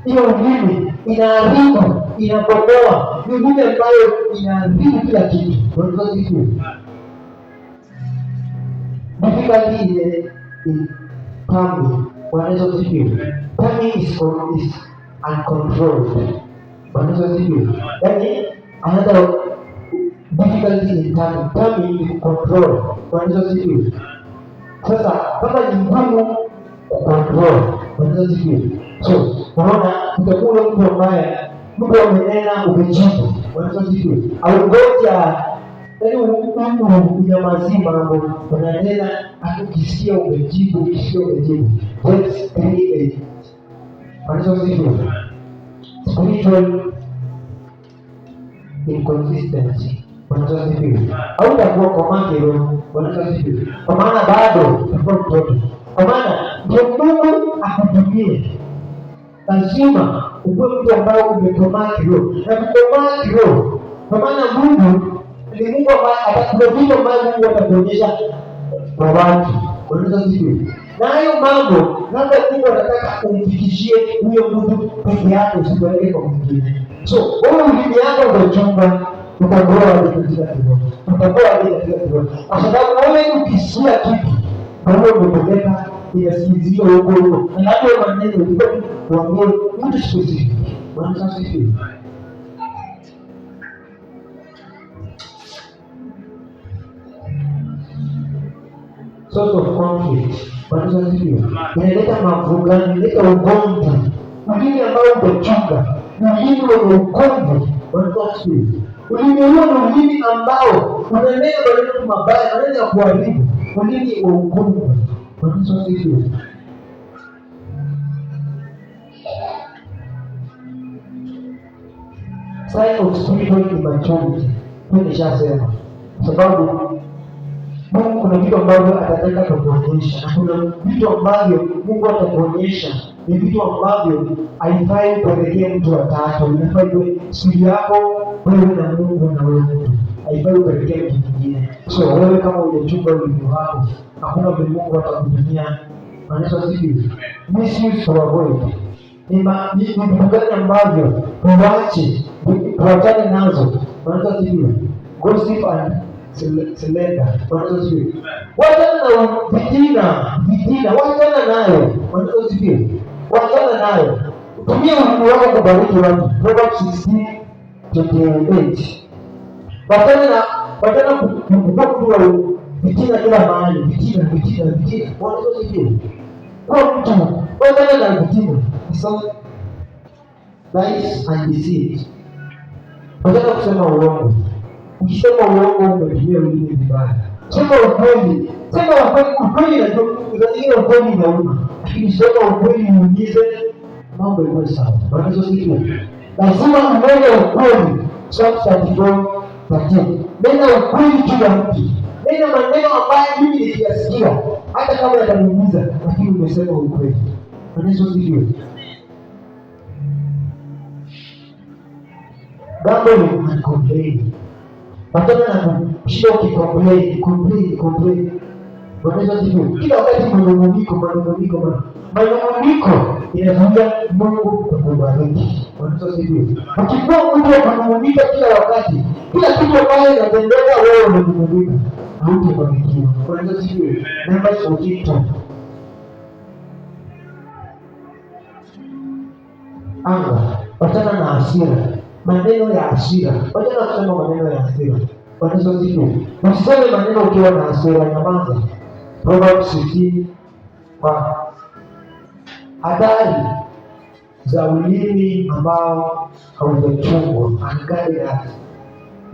C: Hiyo ulimi inaharibu, inabomoa, ni ulimi ambayo inaharibu kila kitu. Bwana Yesu asifiwe. Difficulty in tongue. Bwana Yesu asifiwe. Tongue is uncontrolled. Bwana Yesu asifiwe. Yaani another difficulty in tongue. Tongue ni control. Bwana Yesu asifiwe. Sasa kama ni ngumu kucontrol. Bwana Yesu asifiwe. So unaona utakuwa ule mtu ambaye mtu amenena umejibu. Bwana Yesu asifiwe. Au ngoja yaani unyamazie mambo, unanena ukisikia umejibu, ukisikia umejibu. James 3:8. Bwana Yesu asifiwe. Spiritual inconsistency. Bwana Yesu asifiwe. Hautakuwa komaa kiroho. Bwana Yesu asifiwe. Kwa maana bado utakuwa mtoto. Kwa maana ndio Mungu akutumie, lazima ukuwe mtu ambaye umekomaa kiroho. Na kukomaa kiroho, kwa maana Mungu ni Mungu ambaye atakupa vitu ambavyo Mungu atakuonyesha kwa watu. Bwana Yesu asifiwe. Na hayo mambo labda Mungu anataka umfikishie huyo mtu peke yake, usipeleke kwa mwingine. So wewe ulimi yako utachunga, utakuwa wapi katika kiroho, utakuwa wapi katika kiroho, kwa sababu wewe ukisikia kitu na wewe umepeleka inasikizia huko huko, na labda maneno ulikuwa kuambia mtu specific. Bwana Yesu asifiwe. Source of conflict. Bwana Yesu asifiwe. Inaleta mavurugano, inaleta ugomvi. Ulimi ambao hujachunga ni ulimi wenye ugomvi. Bwana Yesu asifiwe. Ulimi huo ni ulimi ambao unanena maneno mabaya, maneno ya kuharibu, ulimi wa ugomvi. Bwana Yesu asifiwe. Sign of spiritual immaturity. Hiyo nishasema, kwa sababu Mungu kuna vitu ambavyo atataka kukuonyesha na kuna vitu ambavyo Mungu atakuonyesha ni vitu ambavyo haifai kupelekea mtu wa tatu. Inafaa iwe siri yako wewe na Mungu na wewe mtu, haifai kupelekea mtu mwingine. So wewe kama hujachunga ulimi wako, hakuna vile Mungu atakutumia. Bwana Yesu asifiwe. Misuse to avoid ni vitu gani ambavyo tuache, tuachane nazo. Bwana Yesu asifiwe. Gossip and slander. Bwana Yesu asifiwe. Wachana na fitina, fitina, wachana nayo. Bwana Yesu asifiwe. Wachana nayo. Tumia ulimi wako kubariki watu. Proverbs 16:28. Wachana kuwa mtu wa fitina kila mahali, fitina, fitina, fitina. Bwana Yesu asifiwe. Kuwa mtu, wachana na fitina. So, lies and deceit. Wachana kusema uongo. Ukisema uongo umetumia ulimi vibaya. Sema ukweli. Sema ukweli, ukweli najua saa zingine ukweli inauma. Lakini sema ukweli uumize, mambo ikuwe sawa. Bwana Yesu asifiwe. Lazima unene ukweli. Psalm 34:13. Nena ukweli juu ya mtu. Nena maneno ambayo mimi nikiyasikia hata kama yataniumiza, lakini umesema ukweli. Bwana Yesu asifiwe. Grumbling and complaining. Wachana na kushinda ukicomplain, complain, complain. Bwana Yesu asifiwe. Kila wakati manung'uniko, manung'uniko, manung'uniko inazuia Mungu kukubariki. Bwana Yesu asifiwe. Ukikuwa mtu wa kunung'unika kila wakati, kila kitu ambayo inatendeka wewe unanung'unika, hautabarikiwa. Bwana Yesu asifiwe. Numbers 14:2. Anga, wachana na hasira, maneno ya hasira. Wachana kusema maneno ya hasira. Bwana Yesu asifiwe. Usiseme maneno ukiwa na hasira, nyamaza. Proverbs 15:1. Hatari za ulimi ambao haujachungwa, unguarded heart.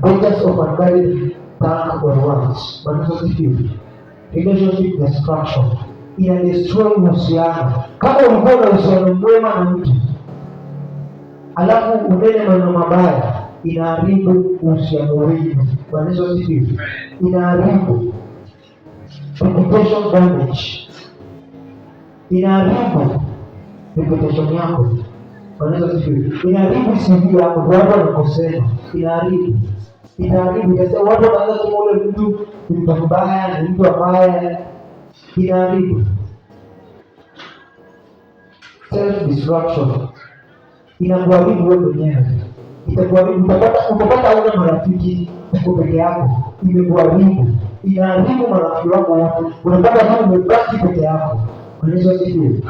C: Dangers of unguarded tongue or words. Bwana Yesu asifiwe. Relationship destruction. Ina destroy uhusiano. Kama ulikuwa na uhusiano mwema na mtu alafu unene maneno mabaya, inaharibu uhusiano wenu. Bwana Yesu asifiwe. Inaharibu reputation damage, inaharibu reputation yako. Bwana Yesu asifiwe. Inaharibu CV yako, watu wanakusema, inaharibu, inaharibu. Sasa watu wanaanza kusema ule mtu ni mtu mbaya, ni mtu ambaye, inaharibu. Self destruction inakuharibu wewe mwenyewe, itakuharibu. Utapata hauna marafiki, uko peke yako, imekuharibu, inaharibu marafiki wako wote, unapata kama umebaki peke yako. Bwana Yesu asifiwe.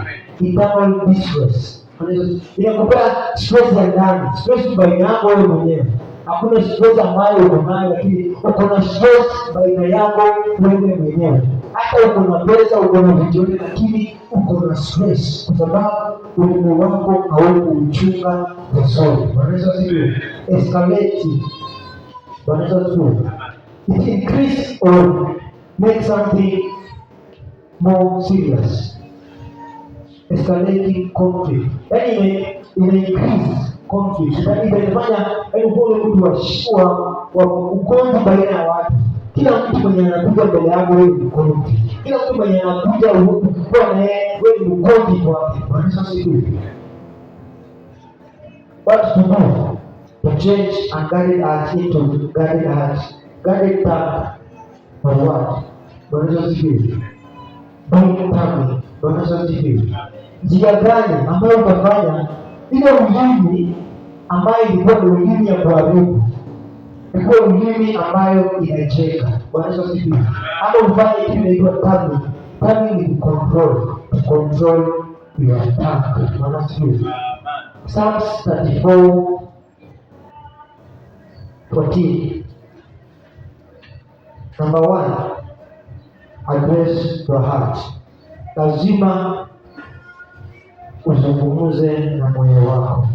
C: Internal distress, Bwana Yesu asifiwe. Inakupea stress ya ndani, stress baina yako wewe mwenyewe. Hakuna stress ambayo uko nayo, lakini uko na stress baina yako wewe mwenyewe. Hata uko na pesa, uko na vitu vyote, lakini uko na stress kwa sababu ulimi wako haukuuchunga vizuri. Bwana Yesu asifiwe. Escalate. Bwana Yesu asifiwe. It increase or make something more serious. Escalating conflict. Yaani ime increase conflict. Yaani imefanya yaani kuwa mtu wa ugomvi baina ya watu. Kila mtu mwenye anakuja mbele yako wewe ni mgomvi. Kila mtu mwenye anakuja ukikuwa na yeye wewe ni mgomvi kwake. Bwana Yesu asifiwe. What to do to change unguarded heart into guarded heart? Guarded tongue or what? Bwana Yesu asifiwe. By tongue. Bwana Yesu asifiwe. Njia gani ambayo utafanya ile ulimi ambayo ilikuwa ni ulimi ya kuharibu ilikuwa ulimi ambayo inajenga. Bwana Yesu asifiwe. Ama ufanye kitu inaitwa taming. Taming ni control, to control your tongue. Bwana asifiwe. Psalms 34:14. Number 1, Address your heart. Lazima uzungumze na moyo wako.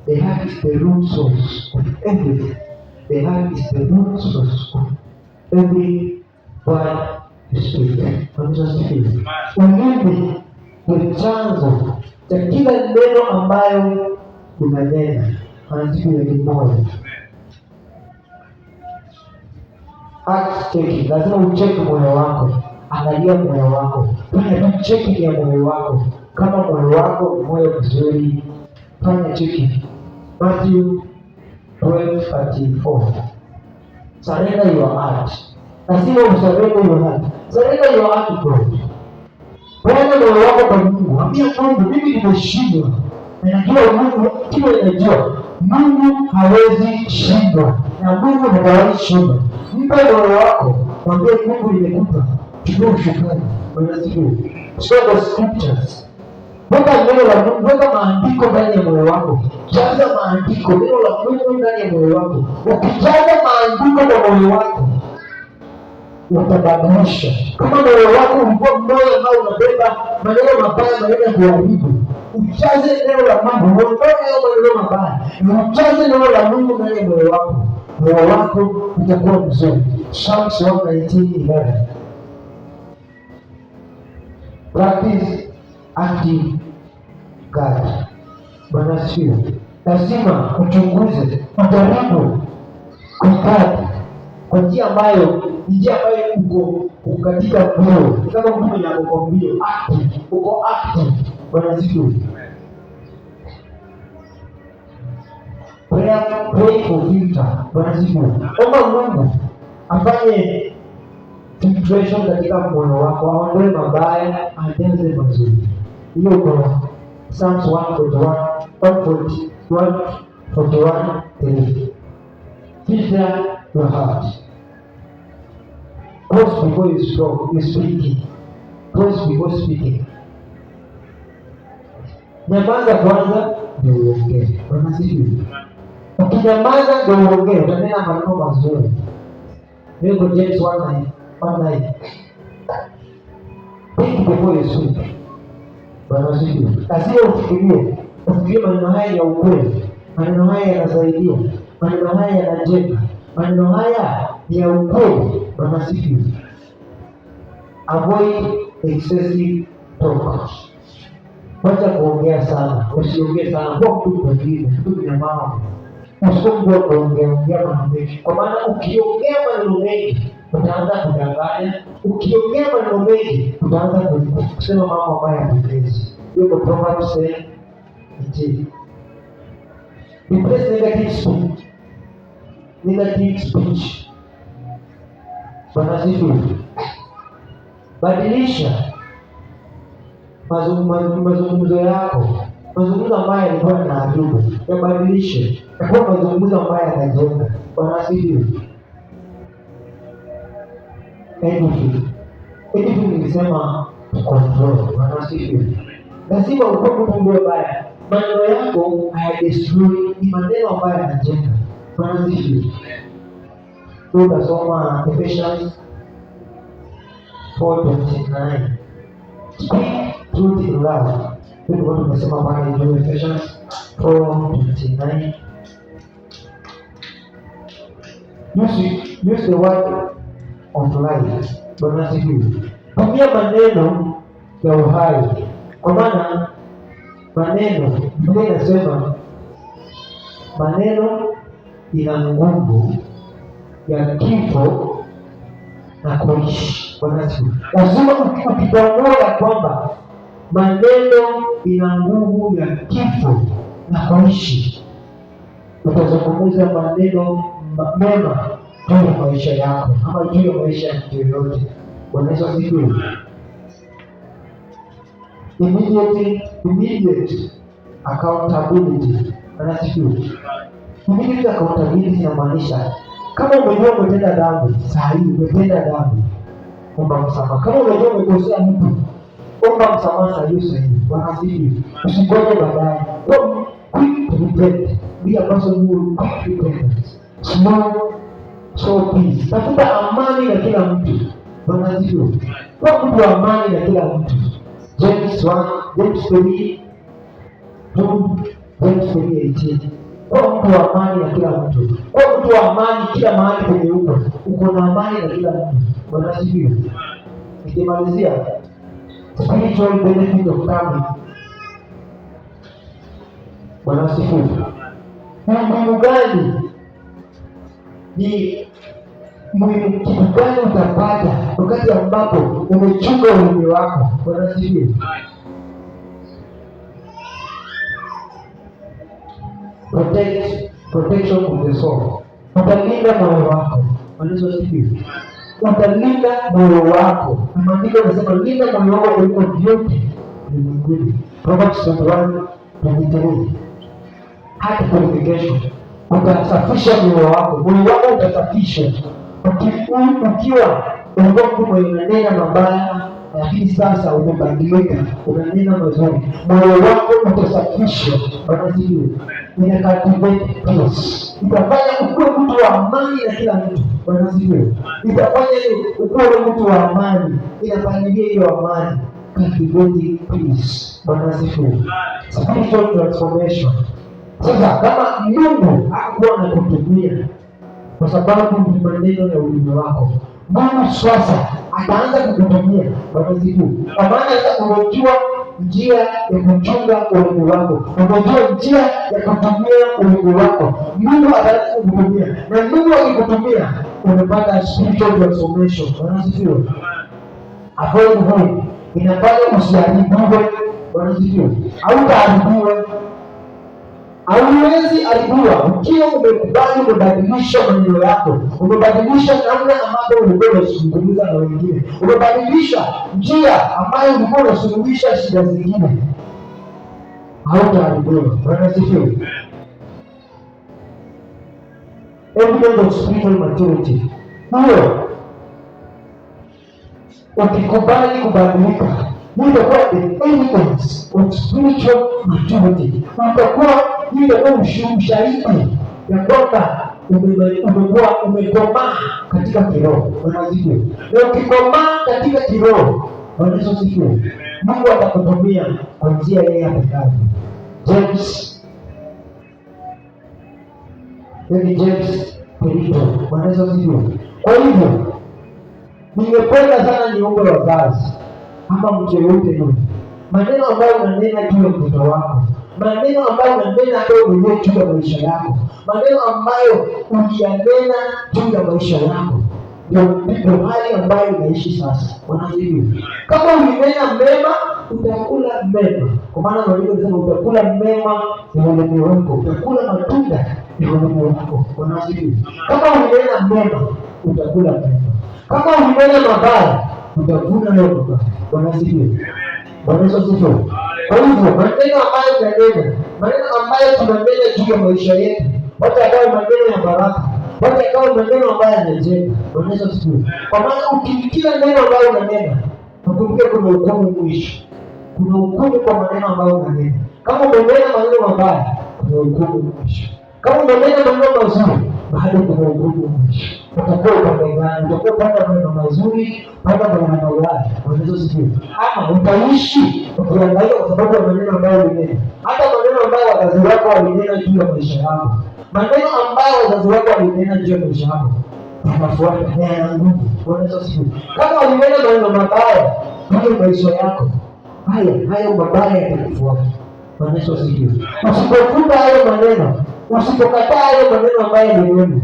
C: The heart is the root source of everything. The heart is the root source of every word you speak. Bwana Yesu asifiwe. Ulimi ni chanzo cha kila neno ambayo unanena. Bwana asifiwe, ni moyo. Heart checking, lazima ucheki moyo wako, angalia moyo wako, fanya tu checking ya moyo wako. Kama moyo wako ni moyo mzuri, fanya checking. Matthew 12:34. Surrender your heart. Lazima usurrender your heart. Surrender your heart to God. Peana moyo wako kwa Mungu. Ambia Mungu, mimi nimeshindwa. Na najua Mungu, kile najua Mungu hawezi shindwa, na Mungu hajawahi shindwa. Mpe moyo wako, mwambie Mungu, nimekupa, chukua usukani. Bwana asifiwe. Show the scriptures. Weka neno la Mungu, weka maandiko ndani ya moyo wako. Jaza maandiko, neno la Mungu ndani ya moyo wako. Ukijaza maandiko kwa moyo wako, utabadilisha. Kama moyo wako ulikuwa moyo ambao unabeba maneno mabaya, maneno ya kuharibu, ujaze neno la Mungu, uondoe hayo maneno mabaya, na ujaze neno la Mungu ndani ya moyo wako, moyo wako utakuwa mzuri. Psalms 119:11. Practice active guard. Bwana asifiwe. Lazima uchunguze, ujaribu kuguard kwa njia ambayo ni njia ambayo uko katika mbio, kama mtu mwenye ako kwa mbio, active, uko active. Bwana asifiwe. Prayer, pray for filter. Bwana asifiwe. Omba Mungu afanye filtration katika moyo wako, aondoe mabaya, ajaze mazuri. Hiyo kwa Psalms 141, 140, 141:3. Filter your heart. Pause before you speak, you speaking. Pause before speaking. Nyamaza kwanza ndio uongee. Bwana asifiwe. Ukinyamaza ndio uongee, utanena maneno mazuri. Hiyo kwa James 1:9, 1:9. Think before you speak. Bwana asifiwe. Lazima ufikirie, ufikirie maneno haya ya ukweli, maneno haya yanasaidia, maneno haya yanajenga, maneno haya ni ya ukweli. Bwana asifiwe. Avoid excessive talk. Wacha kuongea sana, usiongee sana, kuwa mtu mwingine, mtu mnyamavu. Usiwe mtu wa kuongea ongea maneno mengi, kwa maana ukiongea maneno mengi utaanza kudanganya. Ukiongea maneno mengi utaanza kusema mambo ambayo hayapendezi. Hiyo kwa Proverbs 10:18. Replace negative speech. Negative speech. Bwana asifiwe. Badilisha mazungumzo yako, mazungumzo ambayo yalikuwa yanaharibu yabadilishe, yakuwa mazungumzo ambayo yanajenga. Bwana asifiwe. Anything, anything nilisema control. Bwana asifiwe. Lazima ukuwe mtu ambaye maneno yako hayadestroy, ni maneno ambayo yanajenga. Bwana asifiwe. Utasoma Ephesians 4:29. Speak truth in love. Hiyo tulikuwa tumesema pale juu Ephesians 4:29. Use the word of life. Bwana asifiwe. Tumia maneno ya uhai, kwa maana maneno, Biblia inasema maneno ina nguvu ya kifo na kuishi. Bwana asifiwe. Lazima ukitambua ya kwamba maneno ina nguvu ya kifo na kuishi, utazungumza maneno mema juu ya maisha yako ama juu ya maisha ya mtu yoyote. Bwana Yesu asifiwe. Immediate accountability. Bwana asifiwe. Immediate accountability inamaanisha kama umejua umetenda dhambi, saa hii umetenda dhambi, omba msamaha. Kama umejua umekosea mtu, omba msamaha saa hiyo saa hiyo. Bwana asifiwe. Usingoje baadaye. Go quick to repent. Be a person who quick repentance. Slow, slow peace. Tafuta amani na kila mtu. Bwana asifiwe. Kuwa mtu wa amani na kila mtu. James 1, James 3, 2, James 3:18. Kuwa mtu wa amani na kila mtu. Kuwa mtu wa amani kila mahali penye uko. Uko na amani na kila mtu. Bwana asifiwe. Nikimalizia, spiritual benefit of coming. Bwana asifiwe. Ni umuhimu gani? Ni muhimu kitu gani utapata wakati ambapo umechunga ulimi wako? Bwana asifiwe. Protection of the soul. Utalinda moyo wako. Bwana Yesu asifiwe. Utalinda moyo wako. Na maandiko yanasema linda moyo wako kuliko vyote ulimwenguni. Proverbs 21:23. Heart purification. Utasafisha moyo wako. Moyo wako utasafisha. Ukiwa ulikuwa mtu mwenye unanena mabaya, lakini sasa umebadilika, unanena mazuri, moyo wako utasafishwa. Bwana asifiwe. Ina cultivate peace. Itafanya ukuwe mtu wa amani na kila mtu. Bwana asifiwe. Itafanya ukuwe mtu wa amani, inapangilia hiyo amani. Cultivating peace. Bwana asifiwe. Spiritual transformation. Sasa kama Mungu hakuwa anakutumia kwa sababu ni maneno ya ulimi wako, Mungu sasa ataanza kukutumia. Bwana asifiwe. Kwa maana sasa umejua njia ya kuchunga ulimi wako, umejua njia ya kutumia ulimi wako, Mungu ataanza kukutumia, na Mungu akikutumia umepata spiritual transformation. Bwana asifiwe. Avoid home inafanya usiharibiwe. Bwana asifiwe. Hautaharibiwa. Hauwezi haribiwa ukiwa umekubali kubadilisha maneno yako, umebadilisha namna ambavyo ulikuwa unazungumza na wengine, umebadilisha njia ambayo ulikuwa unasuluhisha shida zingine, hautaharibiwa. Bwana asifiwe. Evidence of spiritual maturity. Hiyo ukikubali kubadilika, hiyo itakuwa the evidence of spiritual maturity. Hiyo itakuwa ushahidi ya kwamba umekuwa umekomaa katika kiroho. Bwana asifiwe. Na ukikomaa katika kiroho, Bwana Yesu asifiwe, Mungu atakutumia kwa njia yeye apendavyo. James, hiyo ni James 3:2. Bwana Yesu asifiwe. Kwa hivyo ningependa sana niombe wazazi ama mtu yeyote yule, maneno ambayo unanena juu ya mtoto wako, maneno ambayo unanena wewe mwenyewe juu ya maisha yako, maneno ambayo uliyanena juu ya maisha yako, ndio hali ambayo unaishi sasa. Bwana asifiwe. Kama ulinena mema, utakula mema, kwa maana maandiko yanasema utakula mema ya ulimi wako, utakula matunda ya ulimi wako. Bwana asifiwe. Kama ulinena mema, utakula mema. Kama ulinena mabaya, utavuna hayo mabaya. Bwana asifiwe. Bwana Yesu asifiwe. Kwa hivyo maneno ambayo tunanena, maneno ambayo tunanena juu ya maisha yetu, wacha yakawe maneno ya baraka, wacha yakawe maneno ambayo yanajenga. Bwana Yesu asifiwe. Kwa maana ukikila neno ambayo unanena, ukumbuke kuna hukumu mwisho. Kuna hukumu kwa maneno ambayo unanena. Kama umenena maneno mabaya, kuna hukumu mwisho. Kama umenena maneno mazuri, bado kuna hukumu mwisho. Utakuwa upande gani? Utakuwa upande wa maneno mazuri, upande wa maneno mabaya. Bwana Yesu asifiwe. Ama utaishi ukiangalia kwa sababu ya maneno ambayo ulinena. Hata maneno ambayo wazazi wako walinena juu ya maisha yako, maneno ambayo wazazi wako walinena juu ya maisha yako yanafuata na yana nguvu. Bwana Yesu asifiwe. Kama walinena maneno mabaya juu ya maisha yako, hayo mabaya yatakufuata. Bwana Yesu asifiwe. Usipofuta hayo maneno, usipokataa hayo maneno ambayo ni mema,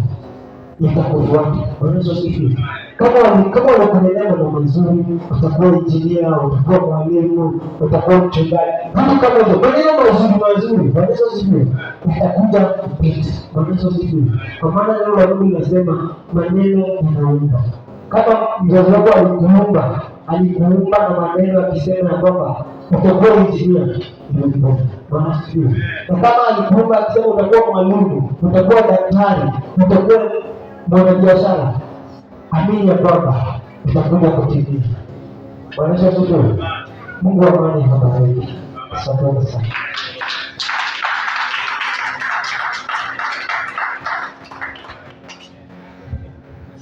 C: yatakufuata. Bwana Yesu asifiwe. Kama unakunenea maneno mazuri, utakuwa injinia, utakuwa mwalimu, utakuwa mchungaji, vitu kama hivyo, maneno mazuri mazuri. Bwana Yesu asifiwe, utakuja kupita. Bwana Yesu asifiwe. Kwa maana neno la Mungu linasema maneno yanaumba. Kama mzazi wako alikuumba, alikuumba na maneno akisema kwamba utakuwa injinia, ndio. Bwana asifiwe. Na kama alikuumba akisema utakuwa mwalimu, utakuwa daktari, utakuwa mwanabiashara, amini ya kwamba utakuja kutimia. Bwana Yesu asifiwe. Mungu wa amani awabariki. Asanteni sana.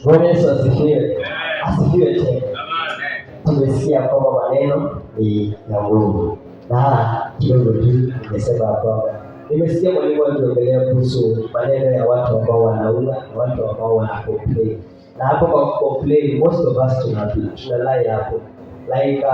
B: Bwana Yesu asifiwe. Asifiwe tena. Tumesikia kwamba maneno ni ya Mungu, na kidogo tu nimesema ya kwamba nimesikia mwalimu akiongelea kuhusu maneno ya watu ambao wanaua na watu ambao wana complain, na hapo kwa complain most of us tuna lie hapo like